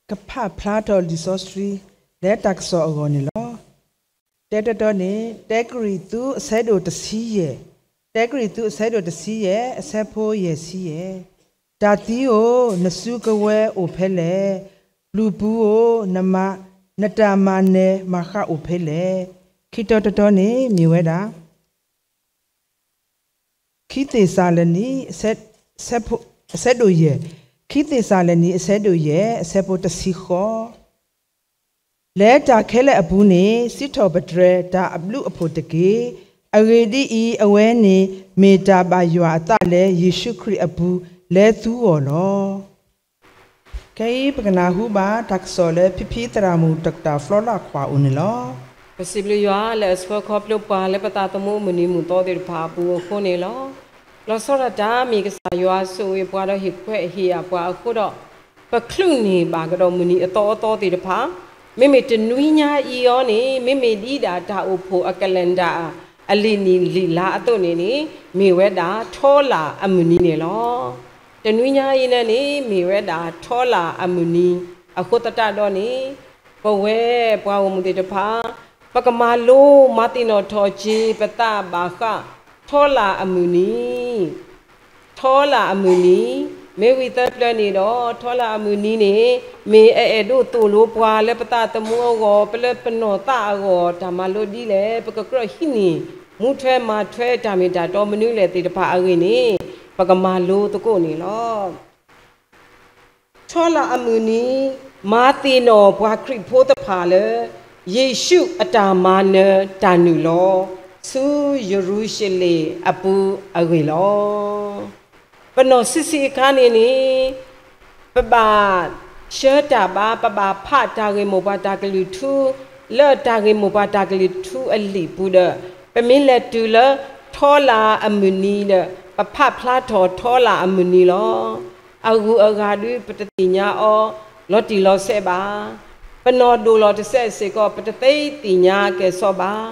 ကဖးဖျါထီၣ်လံာ်စီဆှံ လၢတၢ်ကစီၣ်အဂီၢ်န့ၣ်လီၤ. တဲတီတီန့ၣ် တဲကရံၣ်သူးအဆၢဒိၣ်တဆံယဲၢ်, တဲကရံၣ်သူးအဆၢဒိၣ်တဆံယဲၢ် အဆၢဖိယဲၢ်ဆံယဲၢ်, တၢ်သံဧၢ, နစုကဝဲၤအိၣ်ဖဲလဲၣ်, ပျုၤပူၤဧၢ, နမၤ, နတၢ်မၤနၢၤမၤဃၣ်အိၣ်ဖဲလဲၣ်. ခံတီတီန့ၣ်မ့ၢ်ဝဲဒၣ် ခံသ့းစၤလနံ အဆၢဒိၣ်ယဲၢ်, ခံသ့းစၤလနံ အဆၢဒိၣ်ယဲၢ် အဆၢဖိတဆံဃိး, လၢတၢ်ခဲလၢာ်အပူၤန့ၣ် စံးထီၣ်ပတြၢၤတၢ်အဘျုးအဖှိၣ်တက့ၢ်. အဂ့ၢ်ဒ်အံၤ, အဝဲန့ၣ်မ့ၢ်တၢ်ဘၣ်ယွၤအသးလၢယ့ၣ်ၡူးခရံာ်အပူၤ လၢသုဂီၢ်လီၤ. ခဲအံၤပကနၢ်ဟူဘၣ်တၢ်ကစီၣ်လၢ ဖံဖံသရၣ်မုၣ် Doctor ဖျီလၢ်ခွါအိၣ်န့ၣ်လီၤ. ပစံးဘျုးယွၤလၢအဆှၢခီဖျိပှၤလၢပသးသမူအမုၢ်နံၤမုၢ်သီသ့ၣ်တဖၣ်အပူၤအဃိန့ၣ်လီၤ. လီၤဆီဒၣ်တၢ် မ့ၢ်ကစၢ်ယွၤဆိၣ်ဂ့ၤပှၤဒီးဟ့ၣ်ခွဲးဟ့ၣ်ယာ်ပှၤအဃိဒီး ပချုးန့ၢ်ဘၣ်ကဒီးမုၢ်နံၤအသီအသီသ့ၣ်တဖၣ်, မ့မ့ၢ်တနွံညါအံၤအီၤန့ၣ် မ့မ့ၢ်ဒ်ဒၣ်တၢ်အိၣ်ဖှိၣ်အကလၤဒၤ အလံာ်နံၣ်လံာ်လါအသိးန့ၣ်န့ၣ် မ့ၢ်ဝဲဒၣ်ထီလၢ်အမုၢ်နံၤန့ၣ်လီၤ. တနွံညါအံၤန့ၣ်န့ၣ် မ့ၢ်ဝဲဒၣ်ထီလၢ်အမုၢ်နံၤ, အဃိသတးဒီးန့ၣ် ပဝဲပှၤဂီၢ်မုၢ်သ့ၣ်တဖၣ် ပကမၤလိမၤသ့ၣ်နီၣ်ထီၣ်က့ၤပသးဘၣ်ဃး ထီလၢ်အမုၢ်နံၤ ထီလၢ်အမုၢ်နံၤ, မ့ၢ်ဝံၤသၢဖျၢၣ်န့ၣ်ဒီး ထီလၢ်အမုၢ်နံၤန့ၣ် မ့ၢ်အအဲၣ်ဒိးသိၣ်လိပှၤလၢပသးသမူအဂီၢ်, ပလၢပနီၢ်သးအဂီၢ်, တၢ်မၤလိဒ်လဲၣ်, ပကကြၢးဟံးန့ၢ် မူထွဲမၤထွဲတၢ်မ့ၢ်တၢ်တီမနုၤလဲၣ်သ့ၣ်တဖၣ်အဂ့ၢ်န့ၣ် ပကမၤလိသကိးန့ၣ်လီၤ. ထီလၢ်အမုၢ်နံၤ မၤသ့ၣ်နီၣ်ပှၤခရံာ်ဖိတဖၣ်လၢ ယ့ၣ်ၡူးအတၢ်မၤနၢၤတၢ်နုာ်လီၤ ဆူယရူၤၡလ့ၣ်အပူၤအဂ့ၢ်လီၤ. ပနီၢ်ဆံးဆံးအခါန့ၣ်န့ၣ် ပဘၣ်ဆှၢတၢ်ဘါ, ပဘၣ်ဖးတၢ်ဂ့ၢ်မိၢ်ပှၢ်တၢ်ကလုၢ်ထူ, လၢတၢ်ဂ့ၢ်မိၢ်ပှၢ်တၢ်ကလုၢ်ထူအလံာ်ပူၤဒီး ပမ့ၢ်လဲၤတုၤလၢထီလၢ်အမုၢ်နံၤဒီး ပဖးဖျါထီၣ်ထီလၢ်အမုၢ်နံၤလီၤ. အဂုၤအဂၤဒုး ပတသ့ၣ်ညါအီၤလီၤတံၢ်လီၤဆဲးဘၣ်. ပနီၢ်ဒိၣ်လီၤတစဲးစ့ၢ်ကီး ပတသ့သ့ၣ်ညါကဲၤဆီဘၣ်.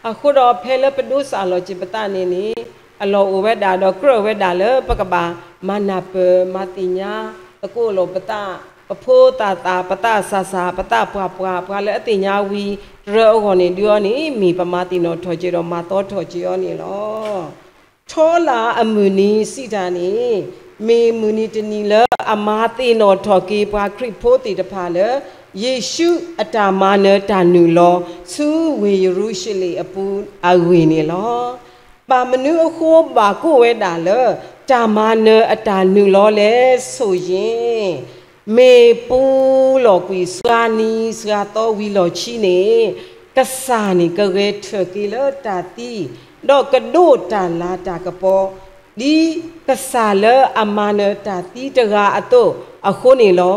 အဃိဒီးဖဲလၢပဒိးစၢ်လီၤက့ၤပသးန့ၣ်န့ၣ် အလီၢ်အိၣ်ဝဲဒၣ်ဒီးကြၢးဝဲဒၣ်လၢပကဘၣ်မၤနၢ်ပၢၢ်မၤသ့ၣ်ညါသကိးလိာ်ပသး, ပဖိသၣ်သၣ်, ပသးစၢ်စၢ်, ပသးပှၢ်ပှၢ်, ပှၤလၢအသ့ၣ်ညါဝံၤတရၢအဂီၢ်န့ၣ်ဒုးအီၤန့ၣ် မ့ၢ်ပမၤသ့ၣ်နီၣ်ထီၣ်က့ၤဒီးမၤသီထီၣ်က့ၤအီၤန့ၣ်လီၤ. ထီလၢ်အမုၢ်နံၤစံးတၢ်န့ၣ် မ့ၢ်မုၢ်နံၤတနံၤလၢအမၤသ့ၣ်နီၣ်ထီၣ်က့ၤပှၤခရံာ်ဖိသ့ၣ်တဖၣ်လၢ ယ့ၣ်ၡူးအတၢ်မၤနၢၤတၢ်နုာ်လီၤ ဆူဝ့ၢ်ယရူၤၡလ့ၣ်အပူၤအဂ့ၢ်န့ၣ်လီၤ. ဘၣ်မနုၤအဃိဘၣ်ကိးဝဲဒၣ်လၢ တၢ်မၤနၢၤအတၢ်နုာ်လီၤလဲၣ်ဆိၣ်ယ့ၣ် မ့ၢ်ပူၤလီၢ်ကွံာ်စှၤနံၤစှၤသီဝံၤလီၢ်ခံန့ၣ် ကစၢ်န့ၣ်ကဂဲၤထၢၣ်က့ၤလၢတၢ်သံ ဒီးကဒိးတၢ်လၤတၢ်ကပီၤ ဒ်ကစၢ်လၢအမၤနၢၤတၢ်သံတဂၤအသိးအဃိန့ၣ်လီၤ.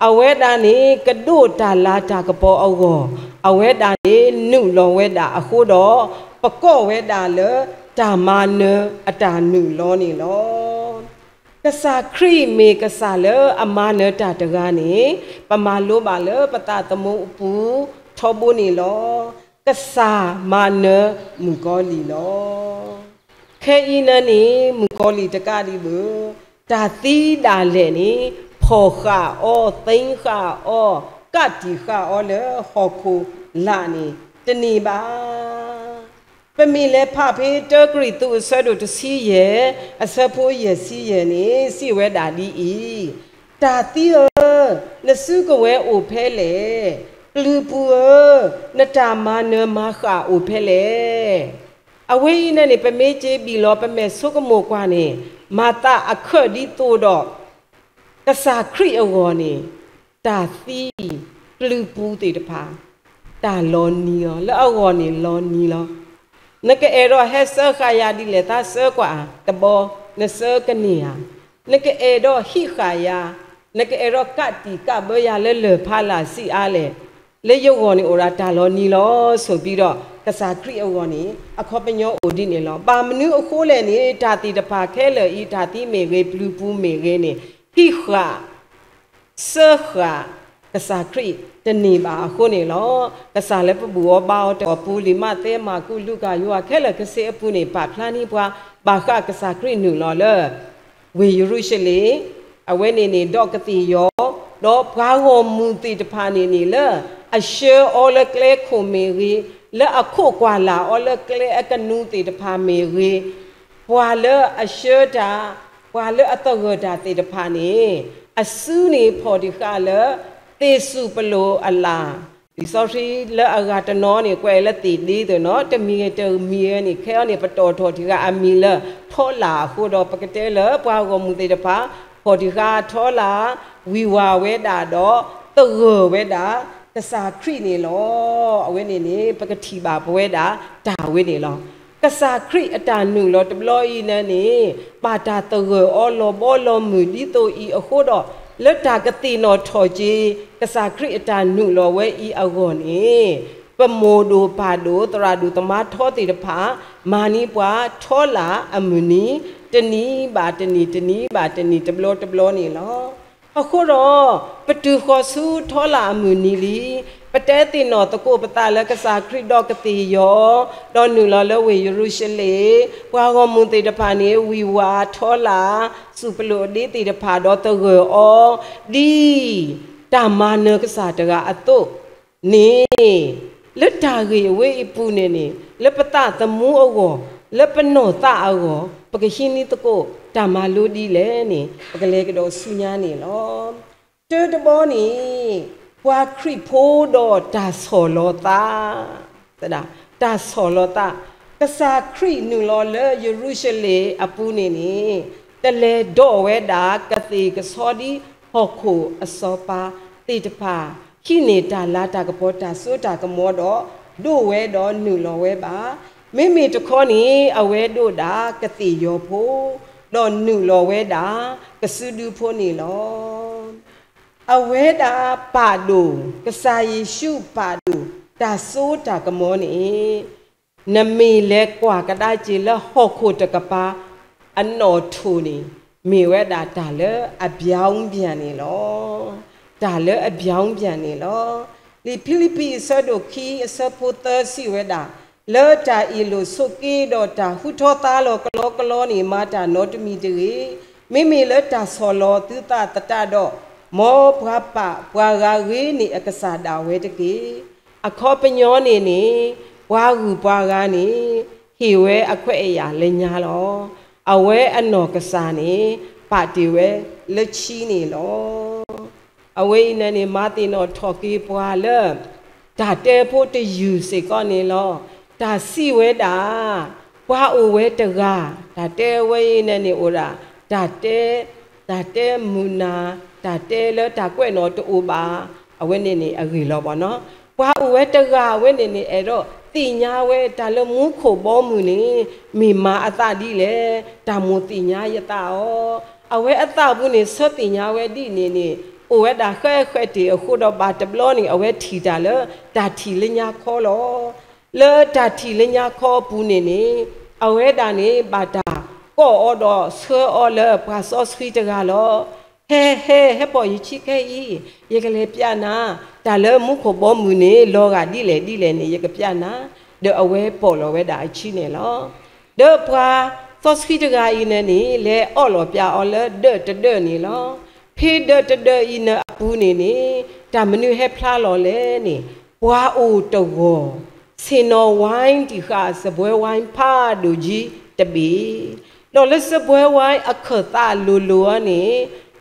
အဝဲဒၣ်န့ၣ် ကဒိးတၢ်လၤတၢ်ကပီၤအဂီၢ်, အဝဲဒၣ်န့ၣ်နုာ်လီၤဝဲဒၣ်အဃိဒီး ပကိးဝဲဒၣ်လၢတၢ်မၤနၢၤအတၢ်နုာ်လီၤန့ၣ်လီၤ. ကစၢ်ခရံာ်မ့ၢ်ကစၢ်လၢအမၤနၢၤတၢ်တဂၤန့ၣ် ပမၤလိဘၣ်လၢပသးသမူအပူၤထီဘိန့ၣ်လီၤ. ကစၢ်မၤနၢၤမုၣ်ကီၤလံၢ်လီၤ. ခဲအံၤန့ၣ်န့ၣ် မုၣ်ကီၤလံၢ်တကးဒံးဘၣ်, တၢ်သံဒၣ်လဲာ်န့ၣ် ဖီၣ်ဃာ်အီၤ, သ့ဃာ်အီၤ, ကးတံာ်ဃာ်အီၤလၢဟီၣ်ခိၣ်လာ်န့ၣ် တန့ၢ်ဘၣ်. ပမ့ၢ်လဲၤဖးဖဲတၢကရံၣ်သူးအဆၢဒိၣ်တဆံယဲၢ် အဆၢဖိယဲၢ်ဆံယဲၢ်န့ၣ် စံးဝဲဒၣ်ဒ်အံၤ, တၢ်သံဧၢ, နစုကဝဲၤအိၣ်ဖဲလဲၣ်. ပျုၤပူၤဧၢ, နတၢ်မၤနၢၤမၤဃၣ်အိၣ်ဖဲလဲၣ်. အဝဲအံၤန့ၣ်န့ၣ် ပမ့ၢ်က့ၤဘံၣ်လီၤ ပမဲာ်ဆိကမိၣ်ကွၢ်န့ၣ် မၤသးအခၢၣ်ဒ်သိးဒီး ကစၢ်ခရံာ်အဂီၢ်န့ၣ် တၢ်သံ ပျုၤပူၤသ့ၣ်တဖၣ် တၢ်လီၤနံၤလီၤ, လၢအဂီၢ်န့ၣ်လီၤနံၤလီၤ. နကအဲၣ်ဒိးဟဲစၢဃာ်ယၤဒ်လဲၣ် သးစၢကွၢ်တဘီ, နစၢကန့ၢ်ဧါ. နကအဲၣ်ဒိးဟံးဃာ်ယၤ, နကအဲၣ်ဒိးကးတံာ်ကးဘၢယၤလၢလၢၢ်ဖးလၢ်စံးအါလဲၣ်. လၢယဂီၢ်န့ၣ်အိၣ်ဒၣ်တၢ်လီၤနံၤလီၤ. ဆိးပံဒီး ကစၢ်ခရံာ်အဂီၢ်န့ၣ် အခီပညီအိၣ်ဒ်န့ၣ်လီၤ. ဘၣ်မနုၤအဃိလဲၣ်န့ၣ် တၢ်သ့ၣ်တဖၣ်ခဲလၢာ်အံၤ တၢ်သံမ့ၢ်ဂ့ၤ ပျုၤပူၤမ့ၢ်ဂ့ၤန့ၣ် ဟံးဃာ် စၢဃာ်ကစၢ်ခရံာ်တန့ၢ်ဘၣ်အဃိန့ၣ်လီၤ. ကစၢ်လၢပဘူၣ်အီၤဘါအီၤတၢ်အပူၤ လံာ်မးသဲ မၢ်ကူး လူၤကၣ် ယိၤဟၣ် ခဲလၢာ်ခဲဆ့အပူၤန့ၣ် ပာ်ဖျါန့ၢ်ပှၤ ဘၣ်ဃးကစၢ်ခရံာ်နုာ်လီၤလၢ ဝ့ၢ်ယရူၤၡလ့ၣ်, အဝဲန့ၣ်န့ၣ် ဒီးကသ့ၣ်ယီၤ ဒီးပှၤဂီၢ်မုၢ်သ့ၣ်တဖၣ်န့ၣ်န့ၣ်လၢ အဆှၢအီၤလၢကျဲခိၣ်မ့ၢ်ဂ့ၤ, လၢအခိးကွၢ်လၢ်အီၤလၢကျဲအကနူၤသ့ၣ်တဖၣ်မ့ၢ်ဂ့ၤ, ပှၤလၢအဆှၢတၢ်, ပှၤလၢအသဂၢၢ်တၢ်သ့ၣ်တဖၣ်န့ၣ် အစုန့ၣ်ဖီၣ်တံၢ်ဃာ်လၢ သ့ၣ်စူၣ်ပလိၣ်အလၢ်, လံာ်စီဆှံလၢအဂၤတနီၤန့ၣ် ကွဲးလၢသ့ၣ်ဒ့သ့ၣ်နီၤ, တမံၤဂ့ၤတမံၤဂ့ၤန့ၣ် ခဲအံၤန့ၣ် ပတီၢ်ထီၣ်တံၢ်ဃာ်အမံၤလၢ ထီလာ်အဃိဒီး ပကတဲလၢပှၤဂီၢ်မုၢ်သ့ၣ်တဖၣ် ဖီၣ်တံၢ်ဃာ်ထီလာ်, ဝံၢ်ဝါဝဲဒၣ်ဒီး သဂၢၢ်ဝဲဒၣ် ကစၢ်ခရံာ်န့ၣ်လီၤ. အဝဲန့ၣ်န့ၣ် ပကထံၣ်ဘၣ်ပဝဲဒၣ်တၢ်ဝဲန့ၣ်လီၤ. ကစၢ်ခရံာ်အတၢ်နုာ်လီၤတဘျီအံၤန့ၣ်န့ၣ် ဘၣ်တၢ်သဂၢၢ်အီၤလီၤဘီလီၤမုၢ်ဒ်သိးအံၤအဃိဒီး လၢတၢ်ကသ့ၣ်နီၣ်ထီၣ်က့ၤ ကစၢ်ခရံာ်အတၢ်နုာ်လီၤဝဲအံၤအဂီၢ်န့ၣ် ပမိၢ်ဒိၣ်ပၢ်ဒိၣ်သရၣ်ဒိၣ်သမါထီသ့ၣ်တဖၣ် မၤန့ၢ်ပှၤထီလာ်အမုၢ်နံၤ တနံၤဘၣ်တနံၤ တနံၤဘၣ်တနံၤ တဘျီတဘျီန့ၣ်လီၤ. အဃိဒီး ပတုၤဃီၤဆူထီလာ်အမုၢ်နံၤလံ, ပတဲသ့ၣ်နီၣ်သကိးပသးလၢကစၢ်ခရံာ်ဒီးကသ့ၣ်ယီၤ, ဒီးနုာ်လီၤလၢဝ့ၢ်ယရူၤၡလ့ၣ်, ပှၤဂီၢ်မုၢ်သ့ၣ်တဖၣ်န့ၣ် ဝံၢ်ဝါထီလာ်, စူၣ်ပလိၣ်အဒ့သ့ၣ်တဖၣ်ဒီးသဂၢၢ်အီၤ, ဒ်တၢ်မၤနၢၤကစၢ်တဂၤအသိး န့ၣ် လၢတၢ်ဂ့ၢ်အဝဲအံၤအပူၤန့ၣ်န့ၣ် လၢပသးသမူအဂီၢ်, လၢပနီၢ်သးအဂီၢ် ပကဟံးန့ၢ်သကိးတၢ်မၤလိဒ်လဲၣ်န့ၣ် ပကလဲၤကဒီးဆူညါန့ၣ်လီၤ. တၢတဘီန့ၣ် ပှၤခရံာ်ဖိဒီးတၢ်ဆီၣ်လီၤသး တၢ်ဆီၣ်လီၤသး, ကစၢ်ခရံာ်နုာ်လီၤလၢယရူၤၡလ့ၣ်အပူၤန့ၣ်န့ၣ် တလဲၤဒိးဝဲဒၣ်ကသ့ၣ်ကဆီဒ်ဟီၣ်ခိၣ်အစီၤပၤသ့ၣ်တဖၣ် ဟံးန့ၢ်တၢ်လၤတၢ်ကပီၤတၢ်စိတၢ်ကမီၤဒီး ဒိးဝဲဒီးနုာ်လီၤဝဲဘၣ်. မ့မ့ၢ်တခီန့ၣ် အဝဲဒိးဒၣ်ကသ့ၣ်ယီၤဖိ, ဒီးနုာ်လီၤဝဲဒၣ်ကစုဒုဖိန့ၣ်လီၤ. အဝဲဒၣ်ပာ်ဒိၣ်, ကစၢ်ယ့ၣ်ၡူးပာ်ဒိၣ်တၢ်စိတၢ်ကမီၤန့ၣ် နမ့ၢ်လဲၤကွၢ်ကဒါက့ၤလၢဟီၣ်ခိၣ်တကပၤ အနီၣ်ထိၣ်န့ၣ် မ့ၢ်ဝဲဒၣ်တၢ်လၢအဘျီဘျၣ်န့ၣ်လီၤ. တၢ်လၢအဘျီဘျၣ်န့ၣ်လီၤ. လံာ်ဖံလံးပံးအဆၢဒိၣ်ခံအဆၢဖိသၢစံးဝဲဒၣ်, လၢတၢ်အ့ၣ်လိာ်ဆိးက့ဒီးတၢ်ဟူထီၣ်သါလီၤကလီကလီန့ၣ် မၤတၢ်နီတမံၤတဂ့ၤ. မ့မ့ၢ်လၢတၢ်ဆီၣ်လီၤသုသးသတးဒီး, မ်ပှၤပာ်ပှၤဂၤဂ့ၤန့ၢ်အကစၢ်ဒၣ်ဝဲတက့ၢ်. အခီပညီန့ၣ်န့ၣ် ပှၤဂုၤပှၤဂၤန့ၣ် ဟ့ၣ်ဝဲအခွဲးအယာ်လၢညါလီၤ. အဝဲအနီၢ်ကစၢ်န့ၣ် ပာ်တ့ၢ်ဝဲလၢခံန့ၣ်လီၤ. အဝဲအံၤန့ၣ်န့ၣ် မၤသ့ၣ်နီၣ်ထီၣ်က့ၤပှၤလၢ တၢ်တဲဖိတယုၢ်စ့ၢ်ကီးန့ၣ်လီၤ. တၢ်စံးဝဲဒၣ် ပှၤအိၣ်ဝဲတဂၤ, တၢ်တဲဝဲအံၤန့ၣ်န့ၣ်အိၣ်ဒၣ် တၢ်တဲ, တၢ်တဲမုာ်နၢ်, တၢ်တဲလၢတၢ်ကွဲးနီၣ်တအိၣ်ဘၣ်, အဝဲန့ၣ်န့ၣ်အဂ့ၢ်လီၤဘၣ်နီၤ. ပှၤအိၣ်ဝဲတဂၤအဝဲန့ၣ်န့ၣ် အဲၣ်ဒိးသ့ၣ်ညါဝဲတၢ်လၢမူခိၣ်ဘီမုၢ်န့ၣ် မ့ၢ်မၤအသးဒ်လဲၣ်, တၢ်မိၣ်သ့ၣ်ညါယသးအီၤ. အဝဲအသးပူၤန့ၣ် ဆၢသ့ၣ်ညါဝဲဒ်န့ၣ်န့ၣ် အိၣ်ဝဲဒၣ်ဃဲဃဲတ့ၢ်အဃိဒီး ဘၣ်တဘျီန့ၣ် အဝဲထံၣ်တၢ်လၢတၢ်ထံၣ်လၢညါခီလီၤ. လၢတၢ်ထံၣ်လၢညါခီအပူၤန့ၣ်န့ၣ် အဝဲဒၣ်န့ၣ် ဘၣ်တၢ်ကိးအီၤဒီးဆှၢအီၤလၢပှၤစီဆှံတဂၤလီၤ. ဟဲ ဟဲ ဟဲပိာ်ယခံခဲအံၤ, ယကလဲၤပျးနၤ, တၢ်လၢမူခိၣ်ဘီမုၢ်န့ၣ် လီၤဂာ်ဒ်လဲၣ်ဒ်လဲၣ်န့ၣ် ယကပျးနၤ, ဒီးအဝဲပိာ်လီၤဝဲဒၣ်အခံန့ၣ်လီၤ. ဒီးပှၤစီဆှံတဂၤအံၤန့ၣ်န့ၣ် လဲၤအီၣ်လီၤပျးအီၤလၢဒၢးတဒၢးန့ၣ်လီၤ. ဖဲဒၢးတဒၢးအံၤန့ၣ်အပူၤန့ၣ်န့ၣ် တၢ်မနုၤဟဲဖျါလီၤလဲၣ်န့ၣ် ပှၤအိၣ်တဂီၢ် ဆ့ၣ်နီၤဝါတံၢ်ဃာ်စပွဲဝါဖးဒိၣ်ကံတဘ့ၣ်, ဒီးလၢစပွဲဝါအခၢၣ်သးလိၤလိၤအီၤန့ၣ်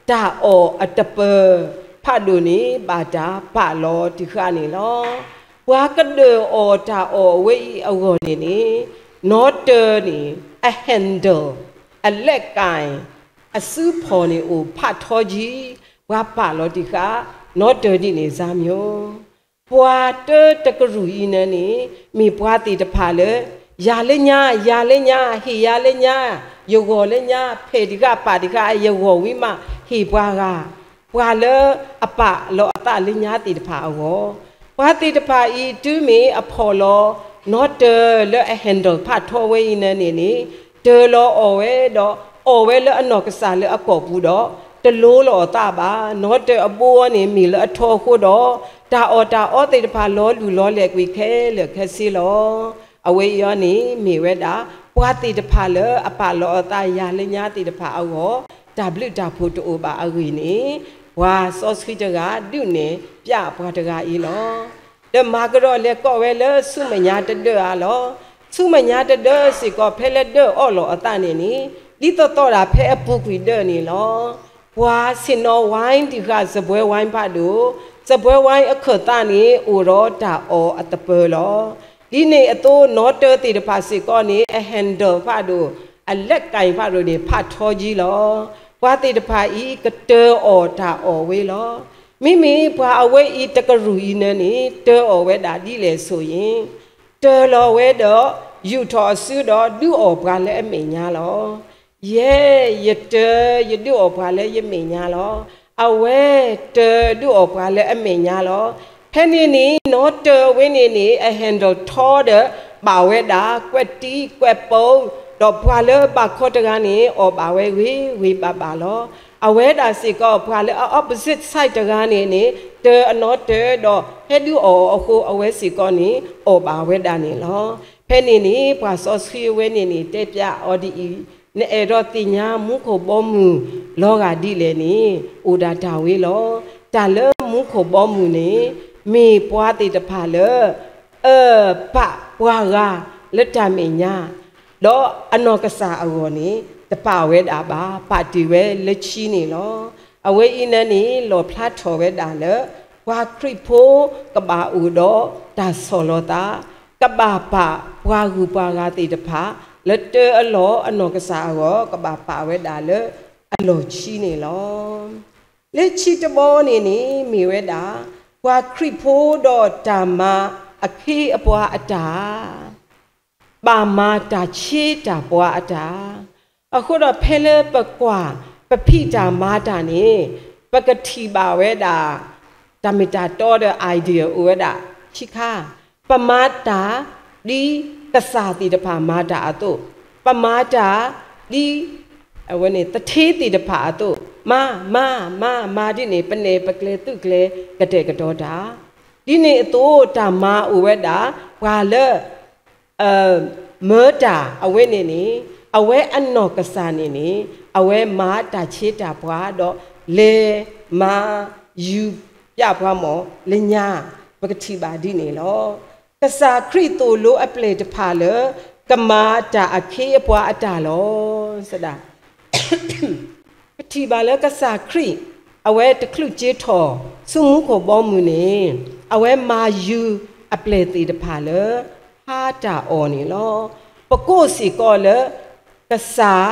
တၢ်အီၣ်အတပၢၤဖးဒိၣ်န့ၣ် ဘၣ်တၢ်ပာ်လီၤတံၢ်ဃာ်န့ၣ်လီၤ. ပှၤကဒၢးအီၣ်တၢ်အီၣ်အဝဲအံၤအဂီၢ်န့ၣ်န့ၣ် နီတၢၤန့ၣ် အ handle အလဲးကၣ် အစုဖီၣ်န့ၣ်အိၣ်ဖးထီကံ, ပှၤပာ်လီၤတံၢ်ဃာ် နီတၢၤဒ်န့ၣ်စါမၠိ ပှၤတၢတကရူၢ်အံၤန့ၣ်န့ၣ် မ့ၢ်ပှၤသ့ၣ်တဖၣ်လၢ ယၤလၢညါ ယၤလၢညါ ဟ့ၣ်ယၤလၢညါ ယဂီၢ်လၢညါ ဖဲးတံၢ်ဃာ်ပာ်တံၢ်ဃာ်ယဂီၢ်ဝံၤမး ဟ့ၣ်ပှၤဂၤ ပှၤလၢအပာ်လီၤအသးလၢညါသ့ၣ်တဖၣ်အဂီၢ်, ပှၤသ့ၣ်တဖၣ်အံၤ တုၤမ့ၢ်အဖီၣ်လီၤ နီတၢၤလၢအ handle ဖးထီဝဲအံၤန့ၣ်န့ၣ်န့ၣ် တၢၤလီၤအီၣ်ဝဲဒီး အီၣ်ဝဲလၢအနီၢ်ကစၢ်လၢအကိာ်ပူၤဒီး တလိၤလီၤအသးဘၣ်. နီတၢၤအဘိအီၤန့ၣ် မ့ၢ်လၢအထီအဃိဒီး တၢ်အီၣ်တၢ်အီသ့ၣ်တဖၣ်လီၤလုၢ်လီၤလဲၢ်ကွံာ်ခဲလၢာ်ခဲဆ့လီၤ. အဝဲအံၤအီၤန့ၣ် မ့ၢ်ဝဲဒၣ် ပှၤသ့ၣ်တဖၣ်လၢအပာ်လီၤအသးယၤလၢညါသ့ၣ်တဖၣ်အဂီၢ် တၢ်ဘျုးတၢ်ဖှိၣ်တအိၣ်ဘၣ်အဂ့ၢ်န့ၣ် ပှၤစီဆှံတဂၤဒုးနဲၣ်ပျးပှၤတဂၤအံၤလီၤ. ဒီးမၤကဒီးလဲၤကိးဝဲလၢဆူမဲာ်ညါတဒၢဧါလီၤ. ဆူမဲာ်ညါတဒၢစ့ၢ်ကီးဖဲလၢဒၢၣ်အီၣ်လီၤအသးန့ၣ်န့ၣ် ဒ်သိးသိးဒၣ်ဖဲအပူၤကွံာ်ဒၢၣ်န့ၣ်လီၤ. ပှၤဆ့ၣ်နီၤဝါတံၢ်ဃာ်စပွဲဝါပၣ်ဒိၣ်, စပွဲဝါအခၢၣ်သးန့ၣ် အိၣ်ဒီးတၢ်အီၣ်အသပၢၤလီၤ. ဒ်န့ၣ်အသိးနီတၢၤသ့ၣ်တဖၣ်စ့ၢ်ကီးန့ၣ် အ handle ပၣ်ဒိၣ်, အလၢကၣ်ပၣ်ဒိၣ်န့ၣ် ဖးထီကံလီၤ. ပှၤသ့ၣ်တဖၣ်အံၤကတၢၤအီၣ်တၢ်အီၣ်ဝဲလီၤ. မ့မ့ၢ်ပှၤအဝဲအံၤတကရူၢ်အံၤန့ၣ်န့ၣ် တၢၤအီၣ်ဝဲဒၣ်ဒ်လဲၣ်ဆိၣ်အံၤ, တၢၤလီၤဝဲဒီး ယူာ်ထီၣ်အစုဒီးဒုးအီၣ်ပှၤလၢအမဲာ်ညါလီၤ. ယဲ, ယတၢၤယဒုးအီၣ်ပှၤလၢယမဲာ်ညါလီၤ. အဝဲတၢၤဒုးအီၣ်ပှၤလၢအမဲာ်ညါလီၤ. ဖဲန့ၣ်န့ၣ် နီတၢၤဝဲန့ၣ်န့ၣ် အ handle ထီဒီး ဘၣ်ဝဲဒၣ် ကွဲးတံကွဲးပူၤ, ဒီးပှၤလၢဘၣ်ခီတဂၤန့ၣ် အီၣ်ဘၣ်ဝဲဂ့ၤဂ့ၤဘၣ်ဘၣ်လီၤ. အဝဲဒၣ်စ့ၢ်ကီး ပှၤလၢအ opposite side တဂၤန့ၣ်န့ၣ် တၢၤအနီတၢၤဒီး ဟဲဒုးအီၣ်အဃိ အဝဲစ့ၢ်ကီးန့ၣ် အီၣ်ဘၣ်ဝဲဒၣ်န့ၣ်လီၤ. ဖဲန့ၣ်န့ၣ် ပှၤစီဆှံအဝဲန့ၣ်န့ၣ် တဲပျးအီၤဒ်အံၤ, နအဲၣ်ဒိးသ့ၣ်ညါမူခိၣ်ဘီမုၢ်လီၤဂာ်ဒ်လဲၣ်န့ၣ် အိၣ်ဒၣ်တၢ်ဝဲလီၤ. တၢ်လၢမူခိၣ်ဘီမုၢ်န့ၣ် မ့ၢ်ပှၤသ့ၣ်တဖၣ်လၢ အၢၣ်ပာ်ပှၤဂၤလၢတၢ်မဲာ်ညါ, ဒီးအနီၢ်ကစၢ်အဂီၢ်န့ၣ် တပာ်ဝဲဒၣ်ဘၣ်, ပာ်တ့ၢ်ဝဲလၢခံန့ၣ်လီၤ. အဝဲအံၤန့ၣ်န့ၣ် လီၣ်ဖျါထီၣ်ဝဲဒၣ်လၢ ပှၤခရံာ်ဖိကဘၣ်အိၣ်ဒီးတၢ်ဆီၣ်လီၤသး, ကဘၣ်ပာ်ပှၤဂုၤပှၤဂၤသ့ၣ်တဖၣ် လၢတၢၤအလီၢ်အနီၢ်ကစၢ်အဂီၢ် ကဘၣ်ပာ်ဝဲဒၣ်လၢအလီၢ်ခံန့ၣ်လီၤ. လၢခံတဘီန့ၣ်န့ၣ် မ့ၢ်ဝဲဒၣ် ပှၤခရံာ်ဖိဒီးတၢ်မၤအခ့အပှၤအတၢ် ဘၣ်မၤတၢ်ဆ့တၢ်ပှၤအတၢ်. အဃိဒီးဖဲလၢပကွၢ် ပဖံးတၢ်မၤတၢ်န့ၣ် ပကထံၣ်ဘၣ်ဝဲဒၣ် တၢ်မ့ၢ်တၢ်တီဒီး idea အိၣ်ဝဲဒၣ်ခံခါ, ပမၤတၢ်ဒ်ကစၢ်သ့ၣ်တဖၣ်မၤတၢ်အသိး, ပမၤတၢ်ဒ် အဝဲန့ၣ် သထ့သ့ၣ်တဖၣ်အသိး, မၤ, မၤ, မၤ, မၤဒ်န့ၣ် ပနဲၣ်ပကျဲသုးကျဲ ကတဲာ်ကတီၤတၢ်. ဒ်န့ၣ်အသိး တၢ်မၤအိၣ်ဝဲဒၣ် ပှၤလၢ မၢတၢ်အဝဲန့ၣ်န့ၣ် အဝဲအနီၢ်ကစၢ်န့ၣ်န့ၣ် အဝဲမၤတၢ်ဆ့တၢ်ပှၤဒီး လဲၤမၤယူၤပျးပှၤမီၢ်လၢညါ, ပကထံၣ်ဘၣ်ဒ်န့ၣ်လီၤ. ကစၢ်ခရံာ်သိၣ်လိအပျဲၢ်တဖၣ်လၢ ကမၤတၢ်အခ့အပှၤအတၢ်လီၤ. စဒၣ် ပထံၣ်ဘၣ်လၢကစၢ်ခရံာ် အဝဲတချုးက့ၤထီၣ်ဆူမူခိၣ်ဘီမုၢ်န့ၣ် အဝဲမၤယူၤအပျဲၢ်သ့ၣ်တဖၣ်လၢ ဟါတၢ်အီၣ်န့ၣ်လီၤ. ပကိးစ့ၢ်ကီးလၢ ကစၢ်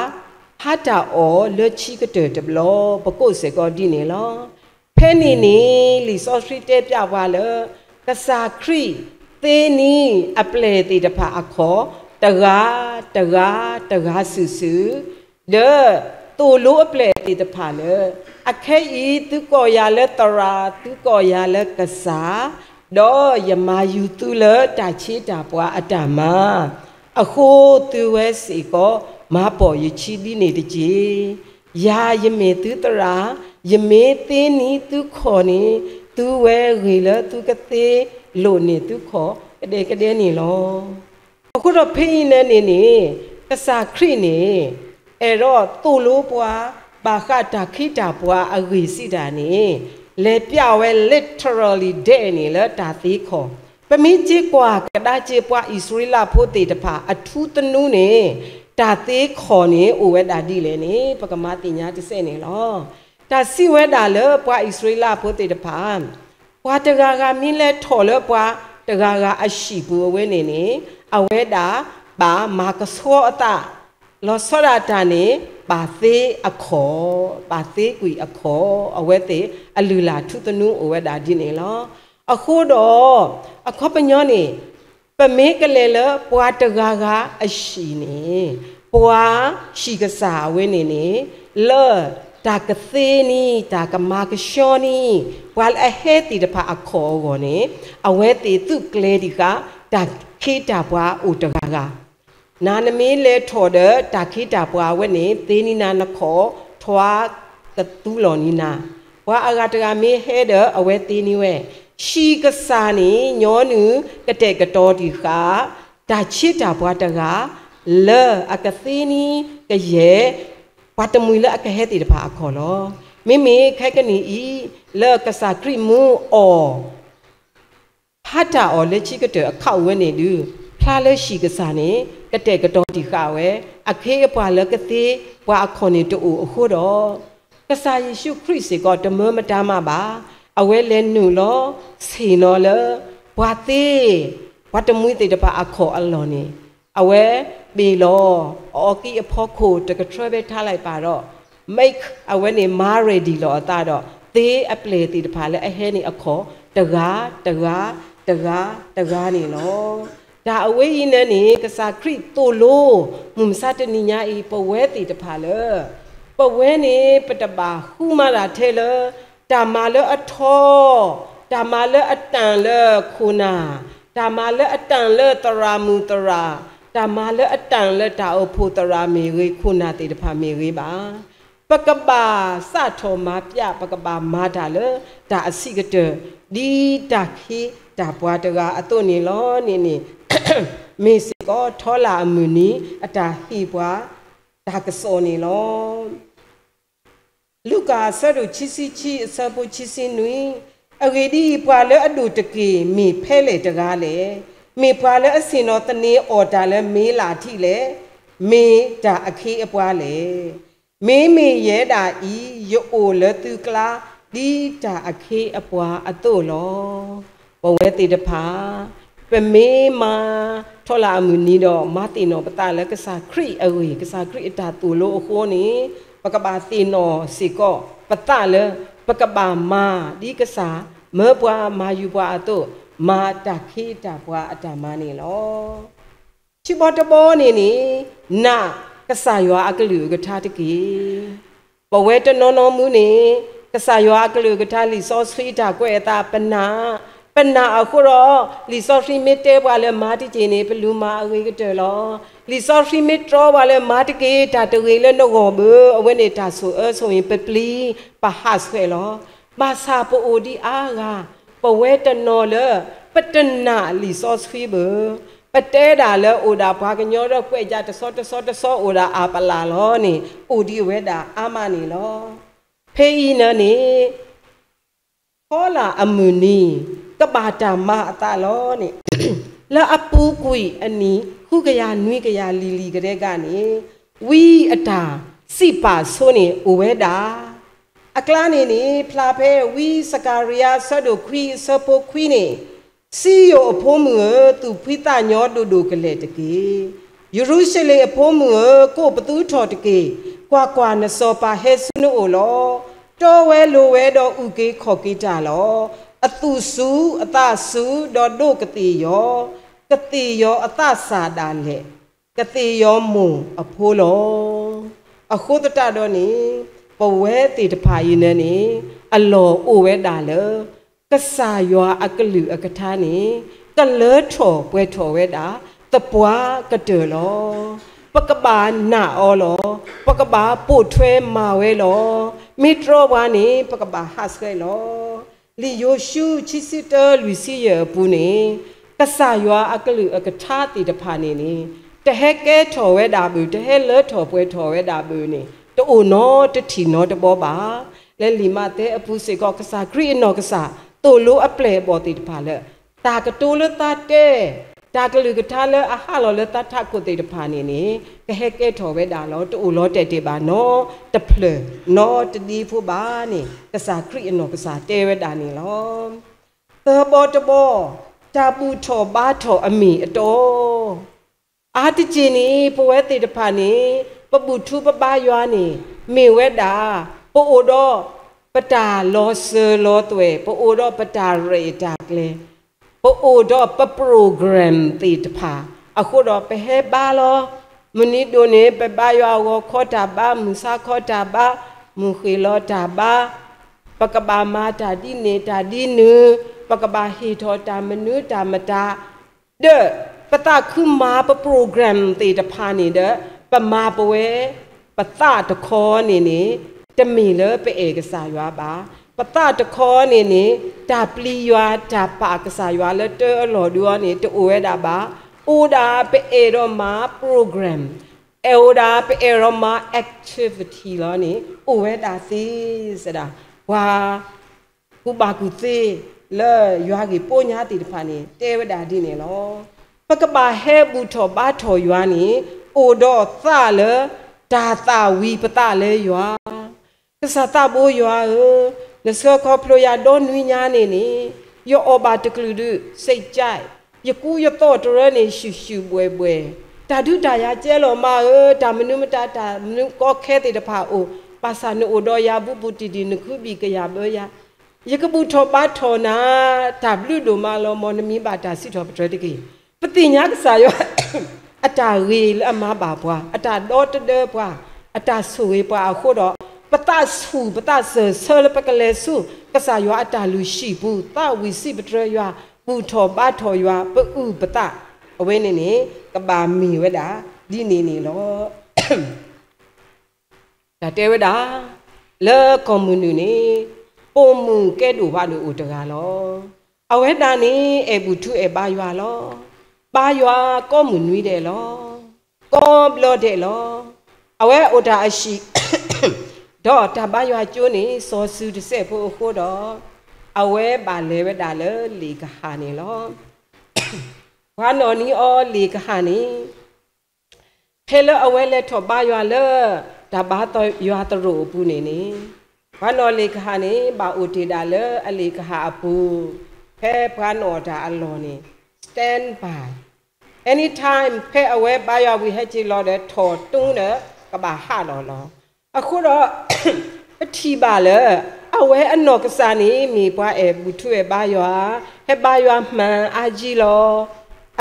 ဟါတၢ်အီၣ်လၢခံကတၢၢ်တဘျီ, ပကိးစ့ၢ်ကီးဒ်န့ၣ်လီၤ. ဖဲန့ၣ်န့ၣ် လံာ်စီဆှံတဲပျးပှၤလၢ ကစၢ်ခရံာ်သ့န့ၢ်အပျဲၢ်သ့ၣ်တဖၣ်အခီၣ် တဂၤ, တဂၤ, တဂၤစုာ်စုာ် ဒီးသိၣ်လိအပျဲၢ်သ့ၣ်တဖၣ်လၢ အခဲအံၤသုကိးယၤလၢသရၣ်, သုကိးယၤလၢကစၢ်, ဒီးယမၤယူၤသုလၢတၢ်ဆ့တၢ်ပှၤအတၢ်မၤ, အဃိသုဝဲစ့ၢ်ကီး မၤပိာ်ယခံဒ်န့ၣ်တက့ၢ်. ယၤယမ့ၢ်သုသရၣ်, ယမ့ၢ်သ့န့ၢ်သုခီၣ်န့ၣ်, သုဝဲဂ့ၤလၢသုကသ့လိာ်န့ၢ်သုခီၣ်ကဒဲကဒဲန့ၣ်လီၤ. အဃိဒီးဖဲအံၤန့ၣ်န့ၣ်န့ၣ် ကစၢ်ခရံာ်န့ၣ် အဲၣ်ဒိးသိၣ်လိပှၤ ဘၣ်ဃးတၢ်ခ့တၢ်ပှၤအဂ့ၢ်စံးတၢ်န့ၣ် လဲၤပျးဝဲ literally ဒဲးန့ၣ်လၢတၢ်သ့ခီၣ်. ပမ့ၢ်က့ၤကွၢ်ကဒါက့ၤပှၤအံၣ်စရ့လးဖိသ့ၣ်တဖၣ်အထူသနူန့ၣ် တၢ်သ့ခီၣ်န့ၣ်အိၣ်ဝဲဒၣ်ဒ်လဲၣ်န့ၣ် ပကမၤသ့ၣ်ညါတစဲးန့ၣ်လီၤ. တၢ်စံးဝဲဒၣ်လၢပှၤအံၣ်စရ့လးဖိသ့ၣ်တဖၣ် ပှၤတဂၤဂၤမ့ၢ်လဲၤထီၣ်လၢပှၤတဂၤဂၤအဟံၣ်ပူၤအဝဲန့ၣ်န့ၣ် အဝဲဒၣ်ဘၣ်မၤကဆှီအသး, လီၤဆီဒၣ်တၢ်န့ၣ် ဘၣ်သ့အခီၣ်, ဘၣ်သ့ကွံာ်အခီၣ်, အဝဲသ့ၣ်အလုၢ်အလၢ်ထူသနူအိၣ်ဝဲဒၣ်ဒ်န့ၣ်လီၤ. အဃိဒီး အခီပညီန့ၣ် ပမ့ၢ်ကလဲၤလၢပှၤတဂၤဂၤအဟံၣ်န့ၣ် ပှၤဟံၣ်ကစၢ်အဝဲန့ၣ်န့ၣ် လၢတၢ်ကသ့န့ၢ် တၢ်ကမၤကဆှီန့ၢ် ပှၤလၢအဟဲသ့ၣ်တဖၣ်အခီၣ်အဂီၢ်န့ၣ် အဝဲသ့ၣ်သုးကျဲၤဒံးဃာ် တၢ်ခ့တၢ်ပှၤအိၣ်တဂၤဂၤ နၤနမ့ၢ်လဲၤထီၣ်ဒီးတၢ်ခ့တၢ်ပှၤအဝဲန့ၣ် သ့န့ၢ်နၤနခီၣ် ထွါကသူလီၤန့ၢ်နၤ, ပှၤအဂၤတဂၤမ့ၢ်ဟဲဒီးအဝဲသ့န့ၢ်ဝဲ, ဟံၣ်ကစၢ်န့ၣ် ညီနုၢ်ကတဲာ်ကတီၤဒံးဃာ် တၢ်ခ့တၢ်ပှၤတဂၤ လၢအကသ့န့ၢ်ကယဲၢ် ပှၤတမှံၤလၢအကဟဲသ့ၣ်တဖၣ်အခီၣ်လီၤ. မ့မ့ၢ်ခဲကနံၣ်အံၤ လၢကစၢ်ခရံာ်မူအီၣ် ဖးတၢ်အီၤလၢခံကတၢၢ်အခီၣ်ဝဲန့ၣ်ဒုး ဖျါလၢဟံၣ်ကစၢ်န့ၣ် ကတဲာ်ကတီၤတံာ်ဃာ်ဝဲ, အခ့အပှၤလၢကသ့ပှၤအခီၣ်န့ၣ်တအိၣ်အဃိဒီး, ကစၢ်ယ့ၣ်ၡူးခရံာ်စ့ၢ်ကီးတမၢမတၤမးဘၣ်. အဝဲလဲၤနုာ်လီၤ ဆ့ၣ်နီၤလၢ ပှၤသ့, ပှၤတမှံၤသ့ၣ်တဖၣ်အခီၣ်အလီၢ်န့ၣ်, အဝဲဘ့ၣ်လီၤ အအီၣ်ကံၢ်အဖီခိၣ် တကထြၢဘဲထါလၢပၤဒီး make အဝဲန့ၣ်မၤ ready လီၤအသးဒီး သ့အပျဲၢ်သ့ၣ်တဖၣ်လၢအဟဲန့ၣ်အခီၣ် တဂၤ တဂၤ တဂၤ တဂၤန့ၣ်လီၤ. တၢ်အဝဲအံၤန့ၣ်န့ၣ် ကစၢ်ခရံာ်သိၣ်လိ မုၢ်မဆါတနံၤညါအံၤ ပဝဲသ့ၣ်တဖၣ်လၢ ပဝဲန့ၣ် ပတဘၣ်ဃုမၤတၢ်ထဲလၢ တၢ်မၤလၢအထီ, တၢ်မၤလၢအတၢ်လၢခိၣ်နၢ်, တၢ်မၤလၢအတၢ်လၢသရၣ်မုၣ်သရၣ်, တၢ်မၤလၢအတၢ်လၢတၢ်အိၣ်ဖှိၣ်သရၣ်မ့ၢ်ဂ့ၤ ခိၣ်နၢ်သ့ၣ်တဖၣ်မ့ၢ်ဂ့ၤဘၣ်. ပကဘၣ်စးထီၣ်မၤပျး ပကဘၣ်မၤတၢ်လၢတၢ်အဆံးကတၢၢ် ဒ်တၢ်ခ့တၢ်ပှၤတဂၤအသိးန့ၣ်လီၤန့ၣ်န့ၣ် မ့ၢ်စ့ၢ်ကီးထီလၢအမုၢ်နံၤ အတၢ်ဟ့ၣ်ပှၤတၢ်ကစီၣ်န့ၣ်လီၤ. လူၤကၣ်အဆၢဒိၣ်ခံဆံခံအဆၢဖိခံဆံနွံ, အဂ့ၢ်ဒ်အံၤ, ပှၤလၢအဒိၣ်တက့ၢ်မ့ၢ်ဖဲလဲၣ်တဂၤလဲၣ်. မ့ၢ်ပှၤလၢအဆ့ၣ်နီၤသန့ၤအီၣ်တၢ်လၢမ့လးထံးလဲၣ်. မ့ၢ်တၢ်အခ့အပှၤလဲၣ်. မ့မ့ၢ်ယဲဒၣ်အံၤ ယအိၣ်လၢသုကျါ ဒ်တၢ်အခ့အပှၤအသိးလီၤ. ပဝဲသ့ၣ်တဖၣ် ပမ့ၢ်မၤထီလၢအမုၢ်နံၤဒီး မၤသ့ၣ်နီၣ်ပသးလၢကစၢ်ခရံာ်အဂ့ၢ် ကစၢ်ခရံာ်အတၢ်သိၣ်လိအဃိန့ၣ် ပကဘၣ်သ့ၣ်နီၣ်စ့ၢ်ကီးပသးလၢ ပကဘၣ်မၤဒ်ကစၢ်မၢပှၤမၤယူၤပှၤအသိး မၤတၢ်ခ့တၢ်ပှၤအတၢ်မၤန့ၣ်လီၤ. ခံဘီတဘီန့ၣ်န့ၣ် နာ်ကစၢ်ယွၤအကလုၢ်အကထါတက့ၢ်. ပဝဲတနီၤနီၤမူန့ၣ် ကစၢ်ယွၤအကလုၢ်အကထါ လံာ်စီဆှံတၢ်ကွဲးအသးပနာ်, ပနာ်အဃိဒီး လံာ်စီဆှံမ့ၢ်တဲပှၤလၢမၤတက့ၢ်န့ၣ် ပလူၤမၤအဂ့ၤကတၢၢ်လီၤ. လံာ်စီဆှံမ့ၢ်တြီပှၤလၢမၤတက့ၢ် တၢ်တဂ့ၤလၢနဂီၢ်ဘၣ်, အဝဲန့ၣ်တၢ်ဆိၣ်အၢဆိၣ်အ့ၣ် ပပျံၤ ပဟးဆှဲးလီၤ. ဘၣ်ဆၣ်ပအိၣ်ဒံးအါဂၤ ပဝဲတနီၤလၢ ပတနာ်လံာ်စီဆှံဘၣ်, ပတဲဒၣ်လၢအိၣ်ဒၣ်ပှၤကညီဒီးကွဲးယၤတဆီတဆီတဆီအိၣ်ဒၣ်အါပလၢ်လီၤန့ၣ် အိၣ်ဒံးဝဲဒၣ်အါမးန့ၣ်လီၤ. ဖဲအံၤန့ၣ်န့ၣ် ထီလၢအမုၢ်နံၤ ကဘၣ်တၢ်မၤအသးလီၤန့ၣ် လၢအပူၤကွံာ်အနံၣ် ဃုကယၤနွံကယၤလံၤလံၤကဒဲကန့ၣ် ဝံအတၢ်စံးပာ်ဆိန့ၣ်အိၣ်ဝဲဒၣ် အကျါန့ၣ်န့ၣ် ဖျါဖဲဝံစကၤရယၤ အဆၢဒိၣ်ခွံ အဆၢဖိခွံန့ၣ်, စံယိၣ်အဖိမုၣ်ဧၢ, သူၣ်ဖှံသးညီဒိၣ်ဒိၣ်ကလဲာ်တက့ၢ်. ယရူၤၡလ့ၣ်အဖိမုၣ်ဧၢ, ကိးပသူထီၣ်တက့ၢ်. ကွၢ်ကွၢ်, နစီၤပၤဟဲဆူနအိၣ်လီၤ. တီဝဲလိၤဝဲဒီးအုၣ်က့ၤခီၣ်က့ၤတၢ်လီၤ. အသူၣ်စူၤအသးစူၤ ဒီးဒိးကသ့ၣ်ယီၤ, ကသ့ၣ်ယီၤအသးစၢ်ဒၣ်လဲာ်, ကသ့ၣ်ယီၤမိၢ်အဖိလီၤ. အဃိသတးဒီးန့ၣ် ပဝဲသ့ၣ်တဖၣ်အံၤန့ၣ်န့ၣ် အလီၢ်အိၣ်ဝဲဒၣ်လၢ ကစၢ်ယွၤအကလုၢ်အကထါန့ၣ် ကလၢထီၣ်ပှဲၤထီၣ်ဝဲဒၣ် သပှၢ်ကတၢၢ်လီၤ. ပကဘၣ်နာ်အီၤလီၤ. ပကဘၣ်ပိာ်ထွဲမၤဝဲလီၤ. မ့ၢ်တြီပှၤန့ၣ် ပကဘၣ်ဟးဆှဲးလီၤ. လံာ်ယိၤၡူ ခံဆံတၢ လွံၢ်ဆံယဲၢ်အပူၤန့ၣ် ကစၢ်ယွၤအကလုၢ်အကထါသ့ၣ်တဖၣ်န့ၣ်န့ၣ် တဟဲကဲထီၣ်ဝဲဒၣ်ဘၣ်, တဟဲလၢထီၣ်ပှဲၤထီၣ်ဝဲဒၣ်ဘၣ်န့ၣ် တအိၣ်နီတထံၣ်နီတဘီဘၣ်. လၢလံာ်မးသဲအပူၤစ့ၢ်ကီး ကစၢ်ခရံာ်အနီၢ်ကစၢ် သိၣ်လိအပျဲၢ်အဘီၣ်သ့ၣ်တဖၣ်လၢ တၢ်ကတိၤလၢသးတဲ, တၢ်ကလုၢ်ကထါလၢအဟးလီၤလၢသးထးခိၣ်သ့ၣ်တဖၣ်န့ၣ်န့ၣ် ကဟဲကဲထီၣ်ဝဲဒၣ်လီၤ. တအိၣ်လီၤတဲာ်တဲာ်ဘၣ်နီတဖျၢၣ် နီတဒ့ဖိဘၣ်န့ၣ် ကစၢ်ခရံာ်အနီၢ်ကစၢ်တဲဝဲဒၣ်န့ၣ်လီၤ. သၢဘီတဘီ, တၢ်ဘူၣ်ထီၣ်ဘါထီၣ်အမ့ၢ်အတီ အါတက့ၢ်န့ၣ် ပဝဲသ့ၣ်တဖၣ်န့ၣ် ပဘူၣ်ထူပဘါယွၤန့ၣ် မ့ၢ်ဝဲဒၣ် ပအိၣ်ဒီးပတၢ်လီၤစၢၤလီၤသွဲၣ်, ပအိၣ်ဒီးပတၢ်ရဲၣ်တၢ်ကျဲၤ, ပအိၣ်ဒီးပ program သ့ၣ်တဖၣ် အဃိဒီးပဟဲဘါလီၤ. မုၢ်နံၤဒိၣ်န့ၣ် ပဘါယွၤဂီၤခီတၢ်ဘါ, မုၢ်ဆါခီတၢ်ဘါ, မုၢ်ဃ့ၢ်လီၤတၢ်ဘါ, ပကဘၣ်မၤတၢ်ဒ်န့ၣ်တၢ်ဒ်နုၤ, ပကဘၣ်ဟ့ၣ်ထီၣ်တၢ်မနုၤတၢ်မတၤ ဒီးပသးခုမၤပ program သ့ၣ်တဖၣ်န့ၣ်ဒီး ပမၤပဝဲ ပသးတခီန့ၣ်န့ၣ် တမ့ၢ်လၢပအဲၣ်ကစၢ်ယွၤဘၣ်. ပသးတခီန့ၣ်န့ၣ် တၢ်ပျံၤယွၤ တၢ်ပာ်ကစၢ်ယွၤလၢတၢအလီၢ်ဒုအီၤန့ၣ် တအိၣ်ဝဲဒၣ်ဘၣ်. အိၣ်ဒၣ်ပအဲၣ်ဒိးမၤ program အဲၣ်အိၣ်ဒၣ် ပအဲၣ်ဒိးမၤ activity လီၤန့ၣ် အိၣ်ဝဲဒၣ်သ့စ့ၢ်ဒၣ်. ပှၤကူၣ်ဘၣ်ကူၣ်သ့ လၢယွၤဂ့ၢ်ပီညါသ့ၣ်တဖၣ်န့ၣ် တဲဝဲဒၣ်ဒ်န့ၣ်လီၤ. ပကဘၣ်ဟဲဘူၣ်ထီၣ်ဘါထီၣ်ယွၤန့ၣ် အိၣ်ဒီးသးလၢ တၢ်သးဝံၤပသးလၢယွၤ ကစၢ်သးဘိယွၤဧၢ, နဆှၢခီဖျိယၤဒီနွံညါန့ၣ်န့ၣ်, ယအီၣ်ဘၣ်တကလုာ်ဒုး စံးကၠဲး, ယကူယသီၣ်တရၢန့ၣ် ရှုၣ်ရှုၣ်ဘှဲၣ်ဘှဲၣ်, တၢ်ဒုးတၢ်ယၤကဲလီၤမးဧၢ, တၢ်မနုၤမတၤ တၢ်မနုၤကီခဲသ့ၣ်တဖၣ်အိၣ်, ဘၣ်ဆၣ်နအိၣ်ဒီးယၤဘူးဘူးတံၢ်တံၢ် နခုဘံၣ်ကယာ်ဘၢယၤ, ယကဘူၣ်ထီၣ်ဘါထီၣ်နၤ, တၢ်ဘျုးဒိၣ်မးလီၤ, မ်နမံၤဘၣ်တၢ်စံးထီၣ်ပတြၢၤတက့ၢ်. ပသ့ၣ်ညါကစၢ်ယွၤ အတၢ်ဂ့ၤလၢအမၤဘၣ်ပှၤ, အတၢ်ဒီတဒၢပှၤ, အတၢ်ဆိၣ်ဂ့ၤပှၤအဃိဒီး, ပသးဆူၣ်ပသးစၢၢ်ဆၢလၢပကလဲၤဆူ ကစၢ်ယွၤအတၢ်လုၢ်ဟံၣ်ပူၤ, သးဝံၣ်စံးပတြၢၤယွၤ, ဘူၣ်ထီၣ်ဘါထီၣ်ယွၤ, ပအုၣ်ပသး, အဝဲန့ၣ်န့ၣ် ကဘၣ်မ့ၢ်ဝဲဒၣ် ဒ်န့ၣ်န့ၣ်လီၤ. တၢ်တဲဝဲဒၣ်, လၢကီၢ်မုၢ်နုာ်န့ၣ်, ပိာ်မုၣ်ကဲဒိၣ်ဝးဒိၣ်အိၣ်တဂၤလီၤ. အဝဲဒၣ်န့ၣ် အဲၣ်ဘူၣ်ထူအဲၣ်ဘါယွၤလီၤ. ဘါယွၤကိးမုၢ်နွံဒဲးလီၤ. ကိးဘျီဒဲးလီၤ. အဝဲအိၣ်တၢ်အဟံၣ် ဒီးတၢ်ဘါယွၤကၠိန့ၣ် စီၤစုၤတစဲးဖိအဃိဒီး, အဝဲဘၣ်လဲၤဝဲဒၣ်လၢလ့ၣ်ကဟၣ်န့ၣ်လီၤ. ပှၤနီၣ်န့ၢ်အီၤလ့ၣ်ကဟၣ်န့ၣ် ဖဲလၢအဝဲလဲၤထီၣ်ဘါယွၤလၢ တၢ်ဘါယွၤသရိာ်အပူၤန့ၣ်န့ၣ်, ပှၤနီၣ်လ့ၣ်ကဟၣ်န့ၣ် ဘၣ်အိၣ်တ့ၢ်ဒၣ်လၢအလ့ၣ်ကဟၣ်အပူၤ, ဖဲပှၤနီၣ်တၢ်အလီၢ်န့ၣ် standby, anytime ဖဲအဝဲဘါယွၤဝံၤဟဲက့ၤလီၤဒီး ထီၣ်တုၤဒီး ကဘၣ်ဟးလီၤလီၤ. အဃိဒီး ပထံၣ်ဘၣ်လၢ အဝဲအနီၢ်ကစၢ်န့ၣ် မ့ၢ်ပှၤအဲၣ်ဘူၣ်ထူအဲၣ်ဘါယွၤ, ဟဲဘါယွၤမှန်အါကံလီၤ.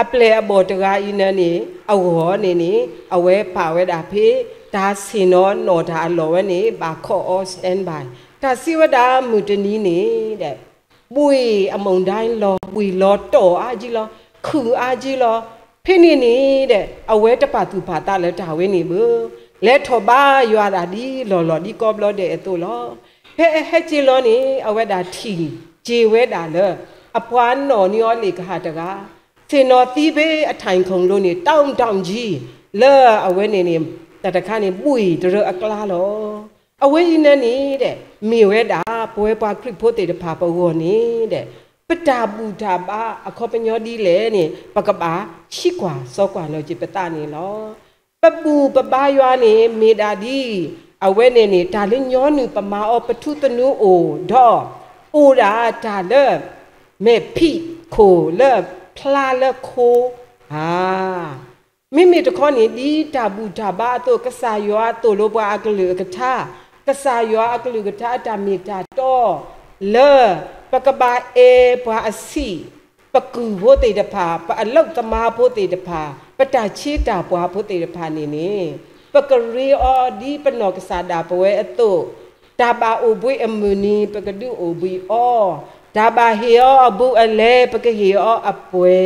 အပျဲၢ်အဘီၣ်တဂၤအံၤန့ၣ်န့ၣ် အဂီၢ်န့ၣ်န့ၣ် အဝဲပာ်ဝဲဒၣ်ဖဲ တၢ်ဆ့ၣ်နီၤနီၣ်တၢ်အလီၢ်ဝဲန့ၣ် ဘၣ်ခီအီၤ standby, တၢ်စံးဝဲဒၣ်မုၢ်တနံၤန့ၣ်ဒီး ဘှ့ၣ်အမုၢ်ဒၢလီၤ, ဘှ့ၣ်လီၤတီၢ်အါကံလီၤ, ခုၣ်အါကံလီၤ. ဖဲန့ၣ်န့ၣ်ဒီး အဝဲတပာ်သူၣ်ပာ်သးလၢတၢ်ဝဲန့ၣ်ဘၣ်, လဲၤထီၣ်ဘါယွၤဒၣ်ဒ်လီၢ်လီၢ်ဒ်ကိးဘျီဒဲးအသိးလီၤ. ဖဲအဟဲက့ၤလီၤန့ၣ် အဝဲဒၣ်ထံၣ်က့ၤဝဲဒၣ်လၢ အပှၤနီၣ်န့ၢ်အီၤလ့ၣ်ကဟၣ်တဂၤ ဆ့ၣ်နီၤသံဖဲအထၢၣ်ခိၣ်လိၤန့ၣ် တၢ်တၢ်ကံ, လၢအဝဲန့ၣ်န့ၣ် တၢ်တခါန့ၣ် ဘှ့ၣ်တရၢအကျါလီၤ. အဝဲအံၤန့ၣ်န့ၣ်ဒီး မ့ၢ်ဝဲဒၣ် ပဝဲပှၤခရံာ်ဖိသ့ၣ်တဖၣ်ပဂီၢ်န့ၣ်ဒီး ပတၢ်ဘူၣ်တၢ်ဘါအခီပညီဒ်လဲၣ်န့ၣ် ပကဘၣ်ဟံးကွၢ်စီကွၢ်နီၣ်က့ၤပသးန့ၣ်လီၤ. ပဘူၣ်ပဘါယွၤန့ၣ် မ့ၢ်ဒၣ်ဒ် အဝဲန့ၣ်န့ၣ် တၢ်လၢညီနုၢ်ပမၤအီၤပထူသနူအိၣ်ဒီး အိၣ်ဒၣ်တၢ်လၢ မဲာ်ဖံးခိၣ်လၢဖျါလၢခိဧါ. မ့မ့ၢ်တခီန့ၣ် ဒ်တၢ်ဘူၣ်တၢ်ဘါအသိး ကစၢ်ယွၤသိၣ်လိပှၤအကလုၢ်အကထါ, ကစၢ်ယွၤအကလုၢ်ကထါအတၢ်မ့ၢ်တၢ်တီ လၢပကဘၣ်အဲၣ်ပှၤအဆံး, ပကုၢ်ဖိသ့ၣ်တဖၣ်, ပအလုပ်သမားဖိသ့ၣ်တဖၣ်, ပတၢ်ဆ့တၢ်ပှၤဖိသ့ၣ်တဖၣ်န့ၣ်န့ၣ်, ပကရ့အီၤဒ်ပနီၢ်ကစၢ်ဒၣ်ပဝဲအသိး, တၢ်ဘၣ်အိၣ်ဘှံးအမုၢ်နံၤ ပကဒုးအိၣ်ဘှံးအီၤ, တၢ်ဘၣ်ဟ့ၣ်အီၤအဘူးအလဲ ပကဟ့ၣ်အီၤအပှဲ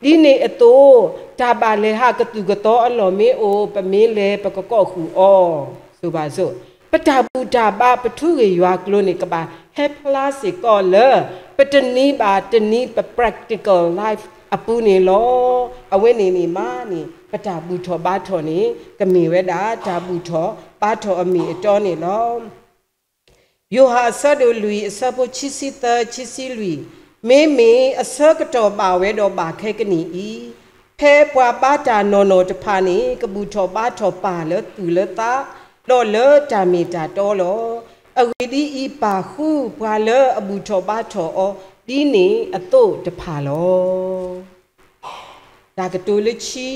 ၤ, ဒ်န့ၣ်အသိး, တၢ်ဘၣ်လဲၤဟးကသူၣ်ကသီအလီၢ်မ့ၢ်အိၣ် ပမ့ၢ်လဲၤ ပကကိးဃုာ်အီၤ, စိၤဘၣ်စိၤ, ပတၢ်ဘူၣ်တၢ်ဘါပထူဂ့ၢ်ယွၤကျိၤန့ၣ် ကဘၣ်ဟဲဖျါစ့ၢ်ကီးလၢ ပတနံၤဘၣ်တနံၤ ပ practical life အပူၤန့ၣ်လီၤ. အဝဲန့ၣ်န့ၣ်မးန့ၣ် ပတၢ်ဘူၣ်ထီၣ်ဘါထီၣ်န့ၣ် ကမ့ၢ်ဝဲဒၣ်တၢ်ဘူၣ်ထီၣ်ဘါထီၣ်အမ့ၢ်အတီန့ၣ်လီၤ. ယိၤဟၣ်အဆၢဒိၣ်လွံၢ်အဆၢဖိခံဆံသၢ ခံဆံလွံၢ်, မ့မ့ၢ်အဆၢကတီၢ်ဘၣ်ဝဲဒီးဘၣ်ခဲကနံၣ်အံၤ, ဖဲပှၤဘါတၢ်နီၢ်နီၢ်တဖၣ်န့ၣ် ကဘူၣ်ထီၣ်ဘါထီၣ်ပၢ်လၢသူၣ်လၢသး, ဒီးလၢတၢ်မ့ၢ်တၢ်တီလီၤ. အဂ့ၢ်ဒ်အံၤ, ပၢ်ဃုပှၤလၢအဘူၣ်ထီၣ်ဘါထီၣ်အီၤ ဒ်န့ၣ်အသိးတဖၣ်လီၤ. တၢ်ကတိၤလၢခံ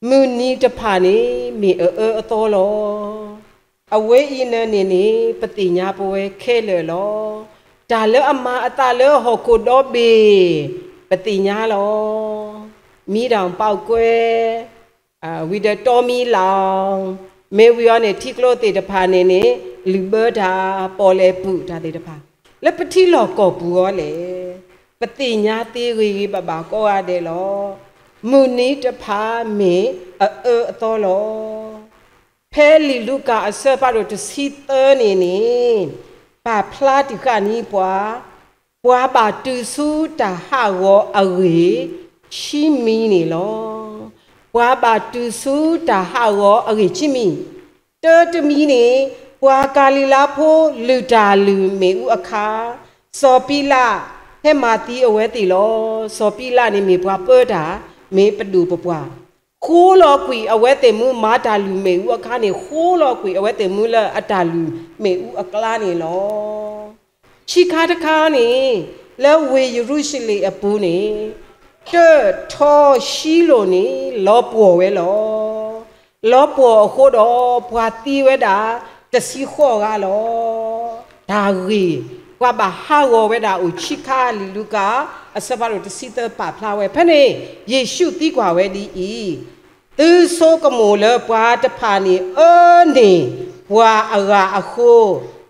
မုၢ်နံၤတဖၣ်န့ၣ် မ့ၢ်အအၢအသီလီၤ. အဝဲအံၤန့ၣ်န့ၣ်န့ၣ် ပသ့ၣ်ညါပဝဲခဲလၢာ်လီၤ. တၢ်လၢအမၤအသးလၢဟီၣ်ခိၣ်ဒီဘ့ၣ် ပသ့ၣ်ညါလီၤ. မီးတောင်ပေါက်ကွဲ, ဝံၤဒီးတောမီးလောင်, မ့ၢ်ဝံၤအီၤန့ၣ် ထံကျိသ့ၣ်တဖၣ်န့ၣ်န့ၣ် လုၢ်ဘၢတၢ် ပီၣ်လဲၣ်ပုၢ်တၢ်သ့ၣ်တဖၣ် လၢပထံလီၢ်ကီၢ်ပူၤအီၤလဲၣ်. ပသ့ၣ်ညါသ့ဂ့ၤဂ့ၤဘၣ်ဘၣ်ကိးဂၤဒဲးလီၤ. မုၢ်နံၤတဖၣ်မ့ၢ်အအၢအသီလီၤ. ဖဲလံာ်လူၤကၣ်အဆၢဖးဒိၣ်တဆံသၢန့ၣ်န့ၣ် ပာ်ဖျါတံၢ်ဃာ်န့ၢ်ပှၤ ပှၤဘၣ်တုၤဆူတၢ်ဟးဂီၤအဂ့ၢ် ဆံမံၤန့ၣ်လီၤ. ပှၤဘၣ်တုၤဆူတၢ်ဟးဂီၤအဂ့ၢ်ခံမံၤ, တၢတမံၤန့ၣ် ပှၤကၤလံၤလါဖိလုၢ်တၢ်လုၢ်မ့ၣ်အူအခါ, စီၤပံလးဟဲမၤသံအဝဲသ့ၣ်လီၤ. စီၤပံလးန့ၣ်မ့ၢ်ပှၤပၢတၢ်, မ့ၢ်ပဒိၣ်ပပှၢ်, ဃိလီၤကွံာ်အဝဲသ့ၣ်မူမၤတၢ်လုၢ်မ့ၣ်အူအခါန့ၣ် ဃိလီၤကွံာ်အဝဲသ့ၣ်မူလၢအတၢ်လုၢ်မ့ၣ်အူအကျါန့ၣ်လီၤ. ခံခါတခါန့ၣ် လၢဝ့ၢ်ယရူၤၡလ့ၣ်အပူၤန့ၣ် တၢၢ်ထီၣ်ရှံလိာ်န့ၣ် လီၤပှီၢ်ဝဲလီၤ. လီၤပှီၢ်အဃိဒီး ပှၤသံဝဲဒၣ်တဆံဃိးဂၤလီၤ. တၢ်ဂ့ၢ် ပှၤဘၣ်ဟးဂီၤဝဲဒၣ်အိၣ်ခံခါ လံာ်လူၤကၣ် အဆၢဖးဒိၣ်တဆံသၢ ပာ်ဖျါဝဲ ဖဲန့ၣ် ယ့ၣ်ၡူးသံကွၢ်ဝဲဒ်အံၤ, သုဆိကမိၣ်လၢပှၤတဖၣ်န့ၣ် အၢန့ၢ်ပှၤအဂၤအဃိ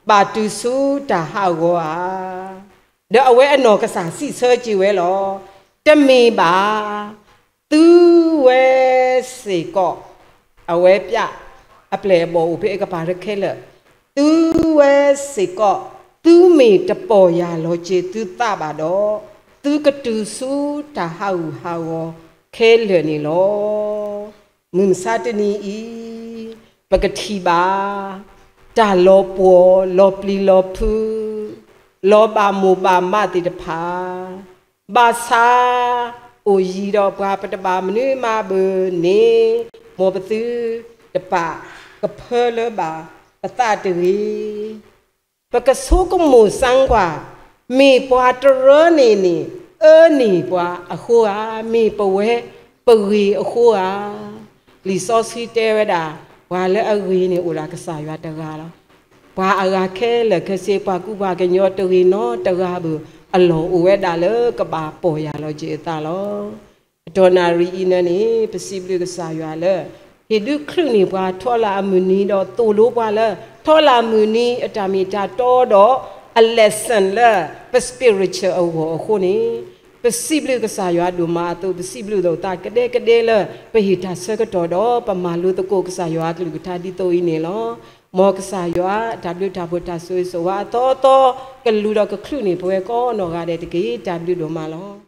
ဘၣ်တုၤဆူတၢ်ဟးဂီၤဧါ. ဒီးအဝဲအနီၢ်ကစၢ်စံးဆၢက့ၤဝဲလီၤ. တမ့ၢ်ဘၣ်, သုဝဲစ့ၢ်ကီး, အဝဲပျးအပျဲၢ်အဘီၣ်အိၣ်ဖဲအကပၤတခဲလၢာ်, သုဝဲစ့ၢ်ကီး, သုမ့ၢ်တပီၢ်ယၢ်လီၤစၢၤသုသးဘၣ်ဒီး, သုကတုၤဆူတၢ်ဟးဂူာ်ဟးဂီၤခဲလၢာ်န့ၣ်လီၤ. မုၢ်မဆါတနံၤအံၤ ပကထံၣ်ဘၣ် တၢ်လီၤပှီၢ် လီၤပျံၤလီၤဖုး လီၤဘၣ်မိၢ်ဘၣ်မးသ့ၣ်တဖၣ်, ဘၣ်ဆၣ် အိၣ်ယံၤဒီးပှၤပတဘၣ်မနုၤမးဘၣ်န့ၣ်, မ်ပသုတပာ်ကဖၢလၢၤဘၣ်ပသးတဂ့ၤ. ပကဆိကမိၣ်စၢ်ကွၢ်, မ့ၢ်ပှၤတရၢန့ၣ်န့ၣ် အၢန့ၢ်ပှၤအဃိဧါ, မ့ၢ်ပဝဲပဂ့ၤအဃိဧါ. လံာ်စီဆှံတဲဝဲဒၣ်, ပှၤလၢအဂ့ၤန့ၣ်အိၣ်ဒၣ်ကစၢ်ယွၤတဂၤလီၤ. ပှၤအဂၤခဲလၢာ်ခဲဆ့ ပှၤကူပှၤကညီတဂ့ၤနီတဂၤဘၣ်အလီၢ် အိၣ်ဝဲဒၣ်လၢကဘၣ်ပီၢ်ယၢ်လီၤစၢၤအသးလီၤ. အတီၢ်နၣ်ရံၣ်အံၤန့ၣ် ပစံးဘျုးကစၢ်ယွၤလၢ ဟ့ၣ်ဒုးချုးန့ၢ်ပှၤထီလၢအမုၢ်နံၤဒီးသိၣ်လိပှၤလၢ ထီလၢအမုၢ်နံၤအတၢ်မ့ၢ်တၢ်တီဒီး အ lesson လၢပ spiritual အဂီၢ်အဃိန့ၣ်, ပစံးဘျုးကစၢ်ယွၤဒိၣ်မးအသိး ပစံးဘျုးလိာ်သးကဒဲကဒဲလၢ ပဟ့ၣ်တၢ်ဆၢကတီၢ်ဒီး ပမၤလိသကိးကစၢ်ယွၤအကလုၢ်ကထါဒ်သိးအံၤန့ၣ်လီၤ. မ်ကစၢ်ယွၤအတၢ်ဘျုးတၢ်ဖှိၣ်တၢ်ဆိၣ်ဂ့ၤဆိၣ်ဝါအသီသီ ကလူၤဒီးကချုးန့ၢ်ပဝဲကိးနီၢ်ဂၤဒဲးတက့ၢ်. တၢ်ဘျုးဒိၣ်မးလီၤ.